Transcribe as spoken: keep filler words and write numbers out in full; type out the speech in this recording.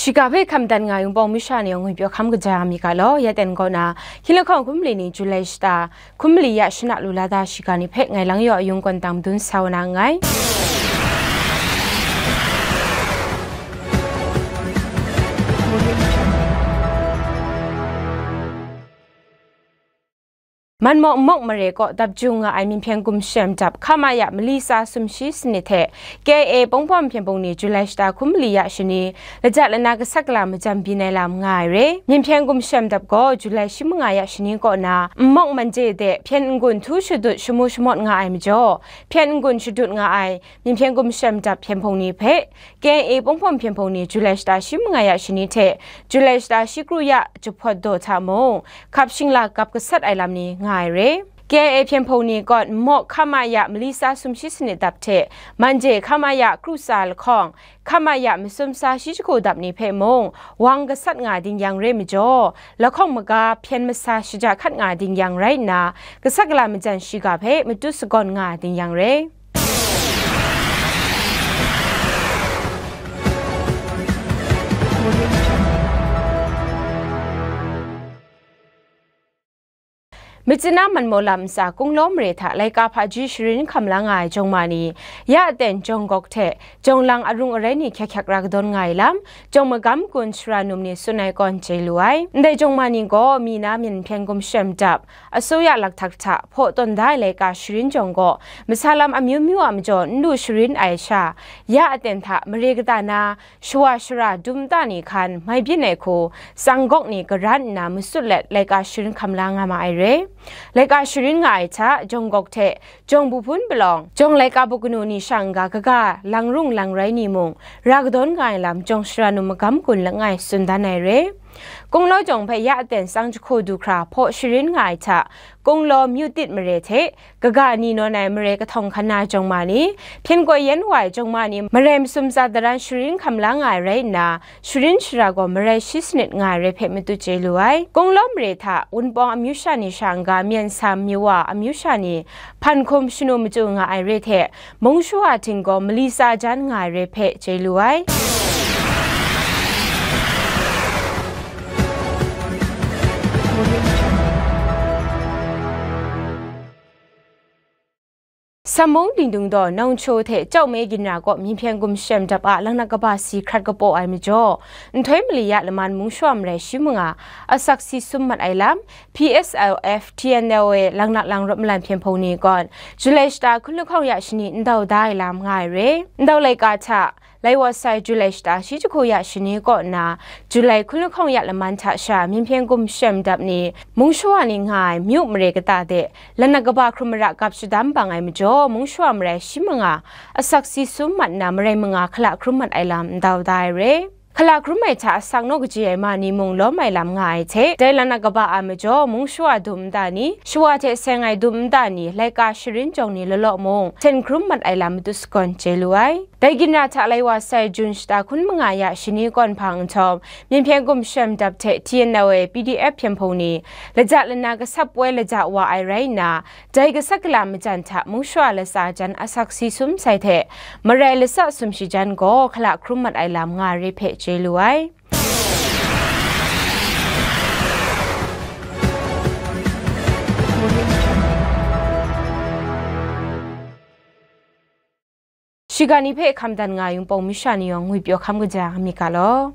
Shiga hpe hkam dan nga ai Wunpawng masha ni yawng ngwipyaw hkam kaja mi ga law, ya ten kaw na, hkying lahkawng hkum mali ni Julai shata, hkum mali ya shana lu la da shiga ni hpe ngai lang yaw ayung kawn tang madun sa wa na nngai. Manmawk Nmawk mare kaw dap jung nga ai Myinhpyen Gumshem dap hkama ya mali tsa sumshi sanit hte K I A Pawngpawm Hpyen Hpung ni Julai shata hkum mali ya shani lajat lana gasat gala majan byin ai lam nga ai re. Myinhpyen Gumshem dap gaw Julai shi manga ya shani kaw na Nmawk Manje de Hpyen N-gun htu shadut shamu shamawt nga ai majaw, Hpyen N-gun shadut nga ai Myinhpyen Gumshem dap Hpyen Hpung ni hpe K I A Pawngpawm Hpyen Hpung ni Julai shata shi manga ya shani hte Julai shata shi kru ya jahpawt daw hta mung, hkap shingla gap gasat ai lam ni nga ai re. K I A Hpyen Hpung ni kaw Nmawk hkama ya mali tsa sumshi sanit dap hte Manje hkama ya kru tsa lahkawng, hkama ya masum tsa shi jahku dap ni hpe mung wang gasat nga ding yang re majaw, lahkawng maga hpyen masa shaja hkat nga ding yang rai nna, gasat gala majan shiga hpe matut sagawn nga ding yang re. Myitkyina Manmaw lam ntsa Kunglaw mare hta laika hpaji sharin hkam la nga ai jawng ma ni, ya aten jawng gawk hte jawng lang arung arai ni hkyak hkyak ra kadawn nga ai lam, jawng magam gun shara num ni tsun ai kawn chye lu ai. Ndai jawng ma ni gaw mi na Myinhpyen Gumshem dap, asuya laktak hta hpaw tawn da ai laika sharin jawng gaw, masa lam amyu myu a majaw n lu sharin ai sha, ya aten hta mare kata na, shawa shara dum nta ni hkan mai byin ai hku, tsang gawk ni garan nna masut let laika sharin hkam la nga ma ai re. Laika sharin nga ai hta, jawng gawk hte, jawng buhpun palawng, jawng laika bu kanu ni shang ga kaga, lang rung lang rai ni mung, ra kadawn nga ai lam jawng shara num magam gun langai tsun dan ai re. Kunglaw jawng hpe ya aten tsang jahku du hkra hpaw sharin nga ai hta, Kunglaw myu tit mare hte, kaga ni nawn ai mare kahtawng hkan na jawng ma ni, hpyen koi yen wa ai jawng ma ni, marai masum tsa daran sharin hkam la nga ai rai nna, sharin shara gaw marai shi sanit nga ai rai hpe matut chye lu ai. Kunglaw mare hta Wunpawng amyu sha ni sha n-ga Myen Sam Myawa amyu sha ni hpan hkum shanu machyu nga ai re hte, mung shawa htinggaw mali tsa jan nga ai re hpe chye lu ai. Samung Dingdung daw Nawngcho hte Chyaw Me ginra kaw Myinhpyen Gumshem dap a laknak kaba si hkrat kapaw ai majaw, nhtoi mali ya laman mung shawa marai shi manga asak si sum mat ai lam, P S L F, T N L A, Langnak Lang Rawt Malan Hpyen Hpung ni kawn, Julai shata hkun lahkawng ya shani ndau da ai lam nga ai re. Ndau laika hta, Lai wa sai Julai shata shi jahku ya shani kaw nna, Julai hkun lahkawng ya laman hta sha, Myinhpyen Gumshem dap ni, mung shawa ni nga ai myu mare kata de, laknak kaba hkrum mara gap shadam bang ai majaw, mung shawa marai shi manga, asak si sum mat nna, marai manga hkala hkrum mat ai lam ndau da ai re. Hkala hkrum ai hta asak naw kaji ai ma ni mung lawm ai lam nga ai hte, dai laknak kaba a majaw mung shawa dum nta ni, shawa hte seng ai dum nta ni, laika sharin jawng ni law law mung, hten hkrum mat ai lam matut sagawn chye lu ai. Dai ginra hta lai wa sai Jun shata hkun manga ya shani kawn hpang nhtawm, Myinhpyen Gumshem dap hte T N L A, P D F Hpyen Hpung ni, laja lana gasap poi laja wa ai rai nna, dai gasat gala majan hta mung shawa latsa jan asak si sum sai hte, marai latsa sum shi jan gaw hkala hkrum mat ai lam nga re hpe chye lu ai. Shiga ni hpe hkam dan nga ai Wunpawng masha ni yawng ngwipyaw hkam kaja mi ga law.